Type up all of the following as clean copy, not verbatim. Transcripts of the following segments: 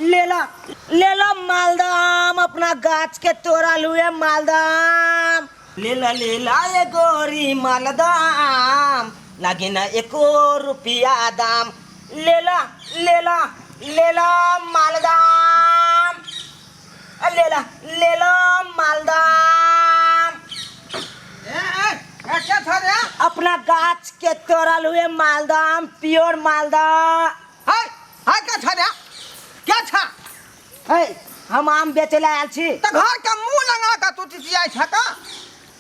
ले ला ले ला मालदा आम, अपना गाछ के तोड़ा लुए मालदा आम। ले ला ले ला ये गोरी मालदा आम, लागे ना एको रुपया दाम। ले ला ले ला ले ला मालदा आम, ले ला ले ला मालदा आम। ए, ए, ए, क्या था रे? अपना गाछ के तोड़ल हुए मालदा आम, प्योर मालदा। हाय हाय, क्या था रे? क्या था? है, हम आम बेचे ला आयल छी। त घर के मुंह लगा के तू चिचियाइ छ का?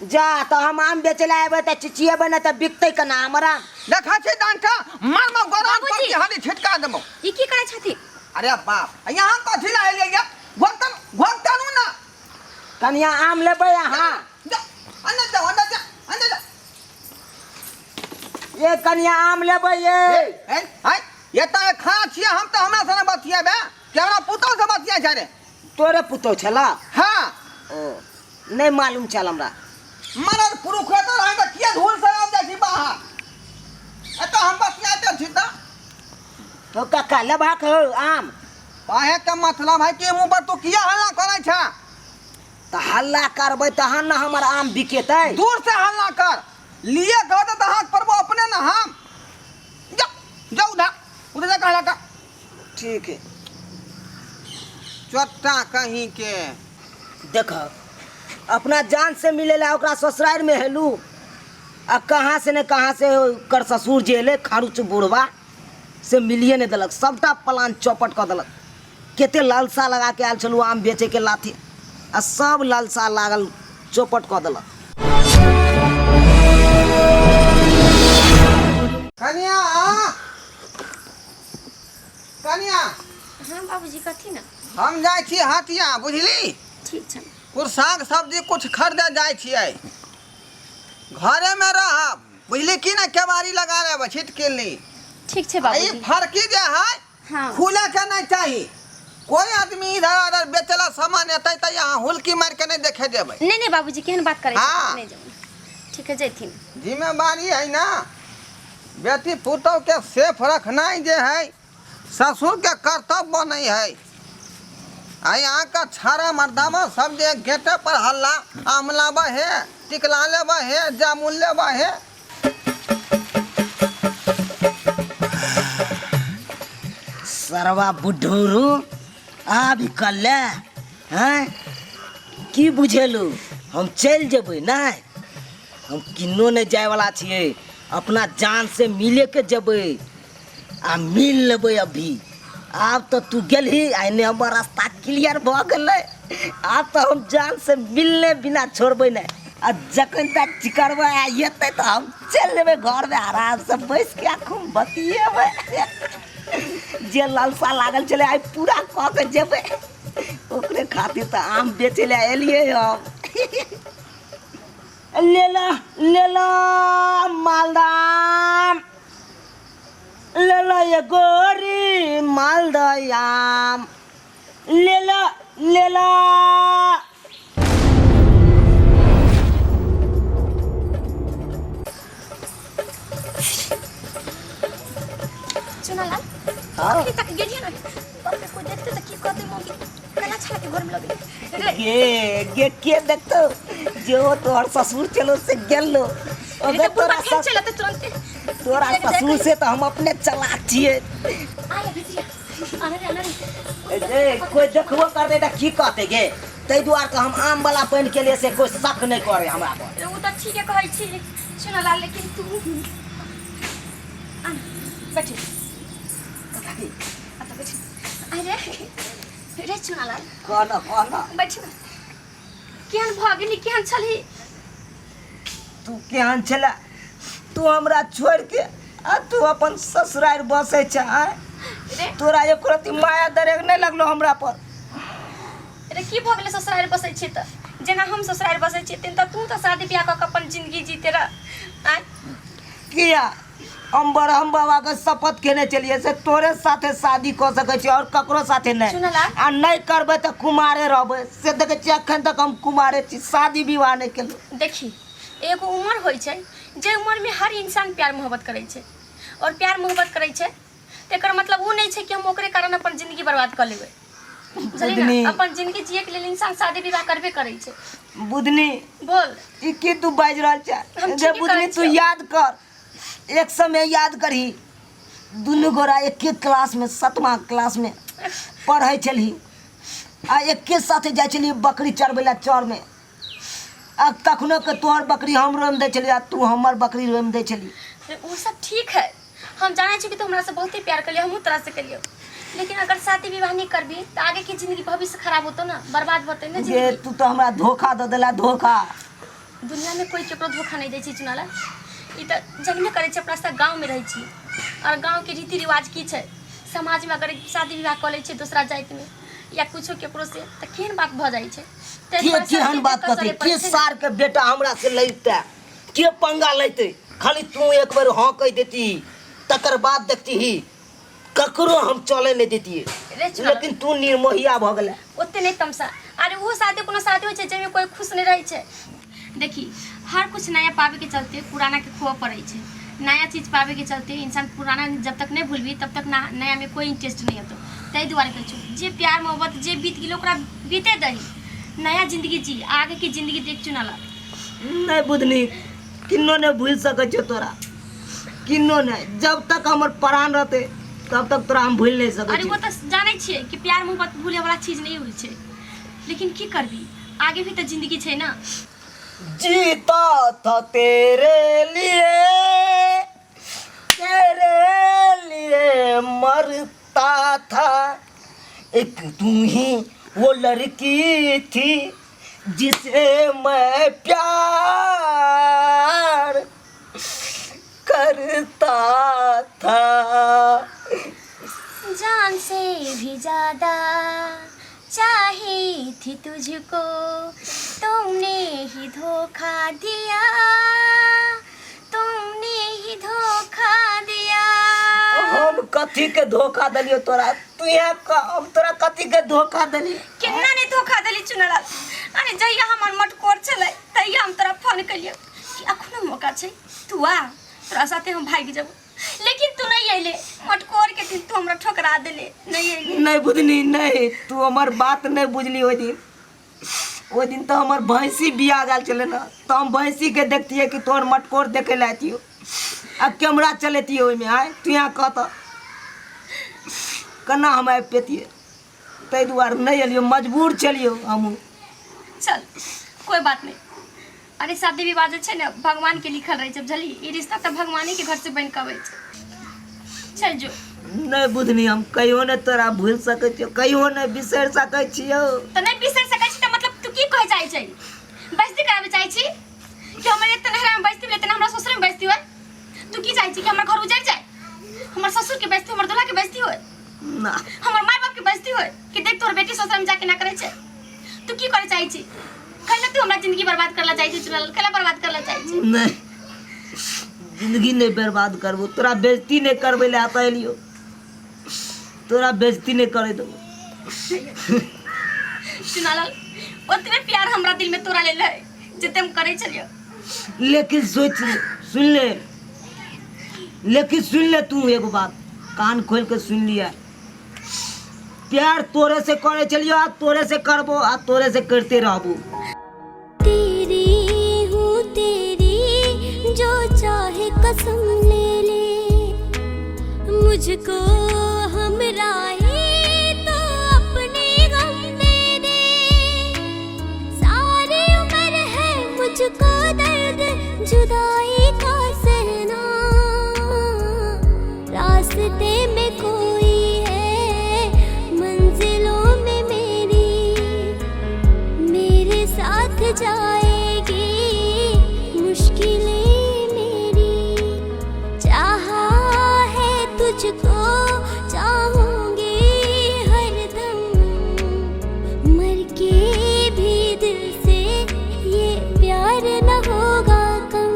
जा तऽ हम आम बेचे ला एबै तऽ चिचिएबै नहि तऽ बिकतै केना हमर आम? देखा छी डांटा मार में गोरान पर बाबूजी। के हनी छिटका देबो। ई की करै छथिन? अरे बाप, यहाँ कथी ला एलियै ये? घोकतन घोकतनु ना। कनिया, आम लेबै अहाँ? जा, अंदर जा, अंदर जा, अंदर जा। ये कनिया, आम लेबै ये? ए हाय, ये तऽ खा छियै हम तऽ हमरा से बतियाबे कि हमरा पुतहु से बतिया छै रे? तोरे पुतहु छला? हाँ। ओ, नहि मालूम छल हमरा। मरद पुरुष तऽ रहै तऽ किया धूल से आबि जाइ छी बाहर? एतऽ हम बतियाते छी तऽ। हो काका, लेबाक हो आम? काहे के मतलब है कि मुँह पर तू किया हल्ला करै छ? तऽ हल्ला करबै तहन ने हमर आम बिकेतै। दूर से हल्ला कर लिए कह दे तऽ हाथ परबो अपने ना हम। जा जा, उधर उधर जा, कहला का। ठीक है। चोट्टा कहीं के। देख, अपना जान से मिलेला ओकरा ससुराल में हेलू आ कहाँ से ने कहाँ से ओकर ससुर जे एलै खरुच बुढ़वा, से मिलिए नहि देलक, सबटा प्लान चौपट कऽ देलक। कते लालसा लगा के आयल छलहुँ आम बेचैके लाथे आ सब लालसा लागल चौपट कऽ देलक। कनिया, कनिया। हाँ बाबूजी, कथी ने? हम जाइ छी हटिया, बुझली? ठीक छै। कुछ साग सब्जी कुछ खरीदे जाइ छियै, घरेमे रहब, बुझली कि ने? केबाड़ी लगा लेबै छिटकिली। ठीक छै आ ई बाबूजी। फरकी जे है, खुले के नहीं चाही। कोई आदमी इधर उधर बेचला सामान एतै तऽ यहाँ हुलकी मारि के नहीं देखे देबै। नहीं नहीं बाबूजी, केहन बात करै छी? हाँ। नहीं जाउ, ठीक है, जैथिन। जिम्मेवारी है ना, बेटी पुतोह के सेफ रखनाइ जे है ससुर के कर्तव्य बनै है। आ यहाँ का छाड़ा मर्दामा सब जे गेटे पर हल्ला, आम लाबऽ हे, टिकला लेबऽ हे, जामुन लेबऽ हे। सरवा बुढ़ूरू आबि कल्ले हैं, की बुझेलू हम चलि जेबै? नहि, हम किन्नो नहि जायवला छियै। अपना जान से मिले के जेबै आ मिल लेबै अभी। आब तऽ तू गेलही आ एने हमर रास्ता क्लियर भऽ गेलै। आब तऽ हम जान से मिलने बिना छोड़बै नहि आ जखन तक चिकरबै आ एतै तऽ हम चलि जेबै घरमे, आरामसँ बैस के आ खूब बतियेबै। जे लालसा लागल छलै, आइ पूरा कऽ के जेबै। ओकरे खातिर तऽ आम बेचै लए एलियै हम। ले ला ले ला मालदा आम, ले ला ये गोरी मालदा आम, ले ला ले ला। चुनालाल। हाँ। अखनी तक गेलियै ने, बाप रे, कोई देखते तऽ की कहते? मम्मी केना छला के घर में लगे रे। गे गे, के देखतो? जो तोहर ससुर चलो से गेलो। रे अगर तऽ बुढ़बा तोरा फेर सस चलत तुरंते। तोरा देख- देख- ससुर से तो हम अपने चलाक छियै। आया भितरिया, आना रे, आना रे। ए, कोई देखबो करतै तऽ की कहतै गे? ताहि दुआरे तऽ हम आम वाला पानि के लिए से कोई शक नहि करे हमरा पर। रे, उ तऽ ठीके कहै छी चुनालाल, लेकिन तू आना, बैठी। अच्छा, बैठी। अरे रे चुनालाल। कह न, कह न। बैठी न। केहन भऽ गेली? केहन छलही? तू केहन छला? तू हमरा छोड़ के आ तू अपन ससुरारि बसै छ, आँय? रे। तोरा एको रत्ती माया दरेग नहि लगलो हमरा पर? रे, की भऽ गेलै ससुरारि बसै छियै तऽ? जेना हम ससुरारि बसै छियै तेना तू तऽ शादी बियाह कऽ के अपन जिंदगी जीते रह, आँय? किया? हम ब्रह्म बाबा के शपथ खेने छलियै से तोरे साथे शादी कऽ सकै छी और ककरो साथे नहि। सुनला? आ नहि करबै तऽ कुमारे रहबै। से देखै छियै, अखन तक हम कुमारे छी, शादी विवाह नहि केलहुँ। देखी, एगो उमर होइ छै जे उमरमे हर इंसान प्यार मोहब्बत करै छै और प्यार मोहब्बत करै छै। एकर मतलब ओ नहि छै कि हम ओकरे कारण अपन जिंदगी बर्बाद कऽ लेबै। बुझलियै बुधनी। ने, अपन जिंदगी जिए के लेल इंसान शादी विवाह करबे करै छै। बुधनी, बोल। ई की तू बाजि रहल छै? हम जे ठीके बुधनी, कहै तू छियौ। याद कर, एक समय याद करही, दुनू गोरा एके क्लासमे, सतमा क्लासमे पढ़ै छलही आ एके साथे जाइ छलियै बकरी चरबै लए चरमे। आ तखनो के तोहर बकरी हम रोमि दै छलियै आ तू हमर बकरी रोमि दै छली। ओ सब ठीक है, हम जानै छी कि तू हमरा से बहुते प्यार करियो, हमहूँ तोरा से करियो, लेकिन अगर शादी विवाह नहीं करबी तो आगे की जिंदगी भविष्य खराब होतो ना, बर्बाद होते ना गे जिंदगी। तू तो हमरा धोखा दऽ देला, धोखा। दुनिया में कोई केकरो धोखा नहीं दै छै चुनाला। ई तऽ जनबे करै छै, अपना सब गाँव में रहै छी और गाँव के रीति रिवाज की छै समाज में। अगर शादी विवाह कऽ लै छै दोसरा जाति में या कुछो केकरो से तऽ केहन बात भऽ जाइ छै। ताहि के दुआरे केहन सबके बात देखऽ कहतै? चलै पड़ै के छै ने। सार के बेटा हमरा से लैते, के पंगा लैते? खाली तू एक बेर हाँ कहि देती, तकर बाद देखती, ककरो हम चले नहीं देतिए। रे चुनाला। लेकिन तू निर्मोहिया भऽ गेलै। ओते नहि तमसा। अरे ओहो शादी कोनो शादी होइ छै जाहिमे कोइ खुश नहि रहै छै? देखी, हर कुछ नया पाबैके चलते पुरानाके खोअ पड़ै छै। नया चीज पाबैके चलते इंसान पुराना जब तक नहि भूलबी तब तक ना नयामे कोइ इंटरेस्ट नहि हेतौ। ताहि दुआरे कहै छौ, जे प्यार मोहब्बत जे बीत गेलै ओकरा बीते दही, नया जिंदगी जी, आगेके जिंदगी देख चुनला। नहि बुधनी, किन्नो नहि भूलि सकै छियौ तोरा, किन्नो नहि। जब तक हमर प्राण रहतै तब तक तोरा हम भूलि नहि सकै अरे छियौ। वो तऽ जानै छियै कि प्यार मोहब्बत भूले वाला चीज नहि होइ छै, लेकिन की करबी, आगे भी तऽ जिंदगी छै ना। जीता था तेरे लिए, तेरे लिए मरता था, एक तू ही वो लड़की थी जिसे मैं प्यार करता था। जान से भी ज्यादा चाही थी तुझको, तुमने ही धोखा दिया, तुमने ही धोखा दिया। हम कथी के धोखा देलियो तोरा? तू यहाँ हम तोरा कथी के धोखा देली? केना नहीं धोखा देली चुनलाल? अरे जहिया हमर मटकोर छलै तहिया हम तोरा फोन केलियो कि अखनो मौका छै, तू आ, तोरा साथे हम भागि जेबो, लेकिन तू नहीं अइले। मटकोर के दिन तू हमरा ठोकरा देले, नहीं अइले। नहीं बुझनी, नहीं, तू हमर बात नहीं बुझली ओहि दिन। ओहि दिन तऽ हमर भैंसी बिया गेल छलै ने, तऽ हम भैंसी के देखतियै कि तोहर मटकोर देखे लए अतियौ आ कैमरा चलेतियै ओहिमे। आय तू यहाँ कह तऽ केना हम आबि पेतियै? ताहि दुआरे नहि एलियौ, मजबूर छलियौ हमहूँ। चल, कोई बात नहीं। अरे शादी विवाह जे छै ने भगवान के लिखल रहै छै, बुझलिही? ई रिश्ता तऽ भगवाने के घर से बनि कऽ अबै छै। चल जो। नहि बुधनी, हम कहियो नहि तोरा भूलि सकै छियौ, कहियो नहि बिसरि सकै छियौ। तऽ नहि बिसरि सकै छी तऽ मतलब तू की कहै चाहै छै? बेइज्जती कराबै चाहै छी कि हमर एते नहरा में बेइज्जती भेलै तेना हमरा ससुरे में बेइज्जती होय? तू की चाहै छी कि हमर घर उजड़ि जाय, हमर ससुर के बेइज्जती, हमर दूल्हा के बेइज्जती होय, ना, हमर माय बाप के बेइज्जती होय कि देख तोहर बेटी ससुरा में जाके ना करै छै? तू की करे चाहै छी? कैला तू हमरा जिंदगी बर्बाद करला चाहै छी चुनल? कैला बर्बाद करला चाहै छी? नहि, जिंदगी नहि बर्बाद करबो। तोरा बेइज्जती नहि करबै लए एतऽ एलियौ, तोरा बेइज्जती नहि करै देबो। चुनालाल, ओतबे प्यार हमरा दिल में तोरा लेल है जते हम करै छलियौ। लेकिन सोच ले, सुन ले, लेकिन सुन ले तू एगो बात कान खोल के सुन लिया। प्यार तोरे से करे चलियो आ तोरे से करबो आ तोरे से करते रहबो। तेरी हूँ तेरी, जो चाहे कसम ले ले, मुझको हमराही तो अपने गम दे दे। सारी उम्र है मुझको दर्द जुदाई का सहना, रास्ते में कोई है मंजिलों में मेरी, मेरे साथ जाएगी मुश्किलें मेरी। चाहा है तुझको, चाहूंगी हरदम, मर के भी दिल से ये प्यार न होगा कम।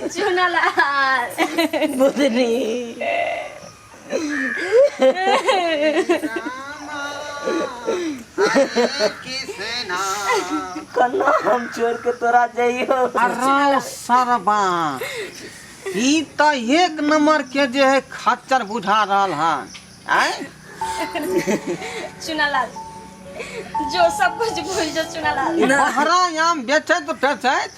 चुनालाल। बुधनी। रामा, हरे कृष्णा। कन्ना हम छोड़ के तोरा जइयो। अरे सरबा, ई तऽ एक नंबर के जे है खच्चर बुझा रहल हन। आँय? चुनालाल, जो सब कुछ भूल जो चुनालाल। बहरा आम बेचैत बेचैत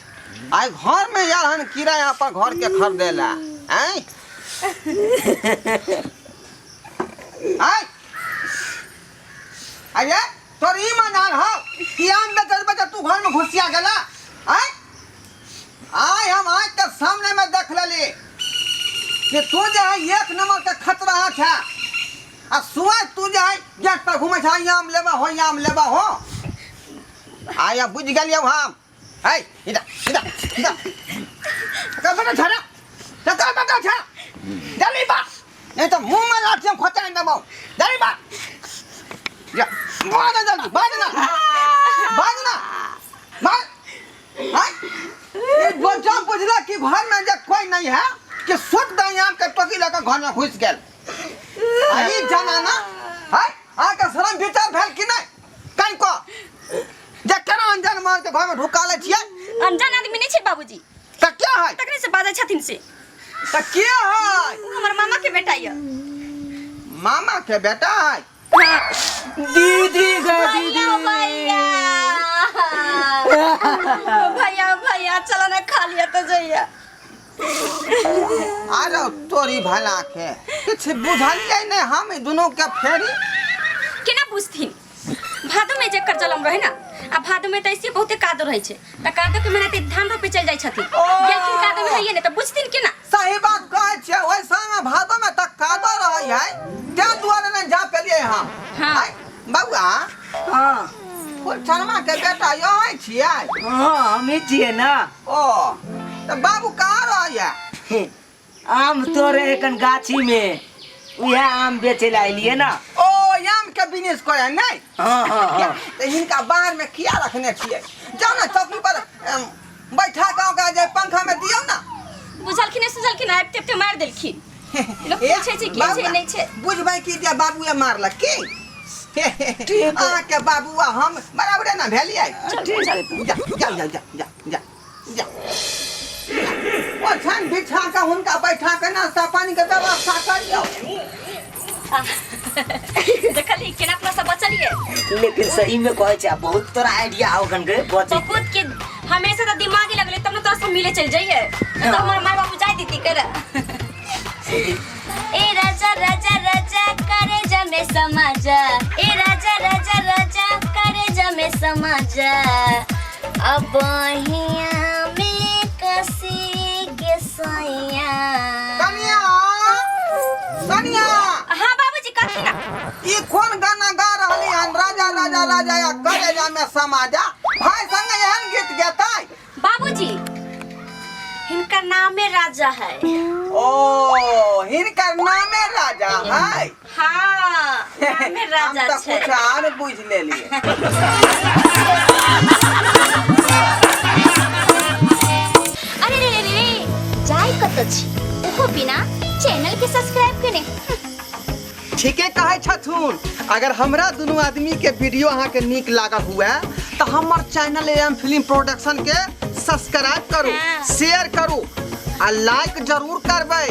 आइ घर में यार हन किराया पर घर के खरीदेला। आँय? आँय? अरे तोर ई मनाल हो कि आम बेचैत बेचैत तू घर में घुसिया गेला? आँय? आय हम आँख के सामने में देख लेली कि तू जे है एक नंबर के खतरा छै आ सुबह तू जे है गेट पर घूमै छै, आम लेबा हो, आम लेबा हो। आया बुझि गेलियौ हम। है इधर इधर इधर कर बेटा छड़ा, कर बेटा छड़ा, जल्दी बा, नहीं तो मुंह में लाठी हम खोचा देबौ। जल्दी बा, जा भाग जल्दी, भाग ना, भाग ना, भाग। हाँ? ये बच्चा बुझला कि घर में जब कोई नहीं है कि सुत दयाम के टोकी लेकर घर में घुस गेल। आई जनाना है आके शरम विचार भेल कि नहीं कनको जे केना अनजान मार के घर में ढुका ले छियै? अनजान आदमी नहीं छै बाबूजी। त के है? तकरे से बाजै छथिन से। त के है? उ हमर मामा के बेटा य। मामा के बेटा है? हाँ। दीदी गे दीदी। भैया भैया भैया चलो ना खा लिया तो जइया। अरे तोरी भला के किछ बुझलियै नहीं हम ई दुनू के फेरी। केना बुझथिन? भादो में जेकर जलम रहे ना, आ भादो में त ऐसे बहुते कादो रहे छै, त कादो के महीना त धान रोपे चल जाय छथिन। गेलखिन कादो में हैये ने त बुझथिन केना? सही बात कहै छियै, ओहि समय भादो में त कादो रहै है, तें दुआरे नहीं जा पेलियै हम। हाँ। आइ, बौआ। हाँ। फुलछनमा के बेटा यो है छियै? हाँ, हमी छियै ना। ओ त बाबू कहाँ रहै है? आम तोड़े एखन गाछी में, उएह आम बेचे ला एलियै ना। ओ आम के बिजनेस करे नहीं? हाँ, हाँ, हाँ। त हिनका बाहर में किया रखने छियै? जाओ ना चौकी पर बैठा के ओकरा जे पंखा में दियौ ना। बुझलखिन नहि सुझलखिन, आबिते आबिते मारि देलखिन। लोक पूछै छै की छै नहि छै। बुझबै कि जे बाबूए मारलक की? अहाँके बाबू आ हम बराबरे ना भेलियै। चल, जा जा जा जा जा जा जा ओछान बिछा के हुनका बैठा के नाश्ता पानी के व्यवस्था करियौ। देखली केना अपना सब बचलियै। लेकिन सही में कहै छै बहुत तोरा आइडिया हो गन गे बचे। बहुत के हमेशा तो दिमाग ही लगले तब न तोरा सब मिले चल जाइए, तो हमर माय बाबू जाय दीती कर। ए राजा राजा राजा करे जमे समाजा, ए राजा राजा राजा करे जमे समाजा, अब हिया में कसी के सैया। कनिया, कनिया। हाँ बाबूजी कथी ना? ई कोन गाना गा रहली हन? राजा राजा राजा या करे जमे समाजा, भाई संग एहन गीत गेतै? बाबूजी हिनकर नामे राजा है। ओ हिनकर नामे राजा है? हाँ नामे राजा हम तो छै। कुछ आर बुझ लेलिए। अरे रे रे रे, जाय कत छी ओहो बिना चैनल के सब्सक्राइब केने। ठीके कहै छथुन, अगर हमरा दुनू आदमी के वीडियो अहाँ के नीक लागल हुए तो हमर चैनल एम फिल्म प्रोडक्शन के सब्सक्राइब करू, हाँ। शेयर करू आ लाइक जरूर करबै।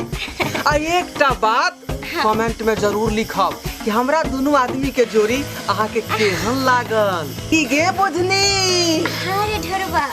आ एकटा बात कमेंट में जरूर लिखब कि हमरा दुनू आदमी के जोड़ी अहाँ के केहन लागल। की गे बुझनी? हाँ रे ढोरबा।